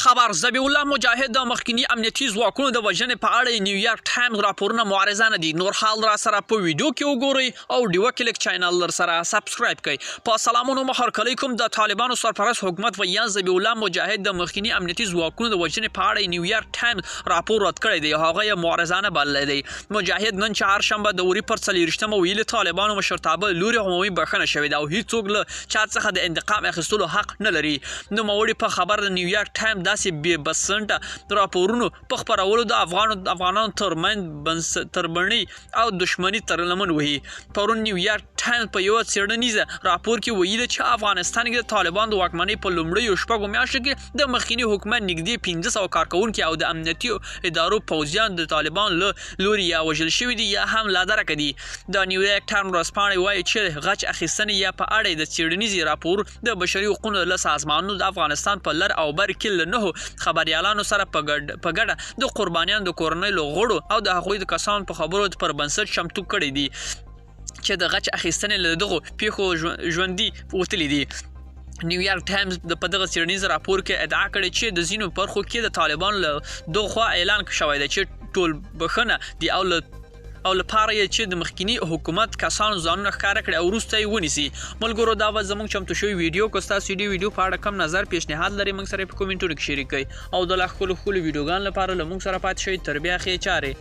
خبر، ذبیح الله مجاهد د مخکني امنیتي ځواکونو د وژنې په اړه نیویارک ټایمز راپورونه معارضانه دي. نور حال را سره په ویډیو کې وګورئ او ډیوه کلیک چینل در سره سبسکرایب کړئ. په سلامونو مهرکلی کوم. د طالبانو سرپرست حکومت ویاند ذبیح الله مجاهد د مخکني امنیتي ځواکونو د وژنې په اړه نیویارک ټایمز راپور رد کړی دی او هغه یې معارضانه بللی دی. مجاهد نن چهارشنبه د وري پر 24مه ویلي، طالبانو مشرتابه لوري عمومي بښنه شوې ده او هیڅوک له چا څخه د انتقام اخیستلو حق نه لري. نوموړي په خبر د نیویارک ټایم داسې بې بنسټه راپورونو په خپرولو د افغانانو ترمنځ تربڼې او دښمني تر لمن وهي. پرون نیویارک ټایمز په یوه څېړنیزه راپور کې ویلي چې افغانستان کې د طالبانو د واکمنۍ په لومړیو 6 میاشتو کې د مخکني حکومت نږدې 500 کارکوونکي او د امنیتي ادارو پوځیان د طالبانو له لوري یا وژل شوي دي یا هم لادرکه دي. د نیویارک ټایمز ورځپاڼې وایي چې غچ اخیستنې یا په اړه د څېړنیزې راپور د بشري حقوقو له سازمانونو د افغانستان په لر او بر کې له 9 خبریالانو سره په ګډه د قربانیانو د کورنۍ له غړو او د هغوی د کسانو په خبرو پر بنسټ چمتو کړي دي چې د غچ اخیستنې له دغو پیښو ژوندي وتلي دي. نیویارک ټایمز په دغه څېړنیز راپور کې ادعا کړې چې د ځینو برخو کې د طالبانو له دغو خوا اعلان شوی دی چې ټول بښنه دي او لپاره یې چې د مخکني حکومت کسانو ځانونه ښکاره کړي او وروسته یې ونیسي. ملګرو، دا به زموږ چمتو شوی ویډیو. که ستاسو دې ویډیو په اړه کم نظر پیشنهاد لرئ، موږ سره په کومنټونو کې شریک کړئ او د لا ښکلو ښکلو ویډیوګانو لپاره له موږ سره پاتې شئ. تر بیا ښې چارې.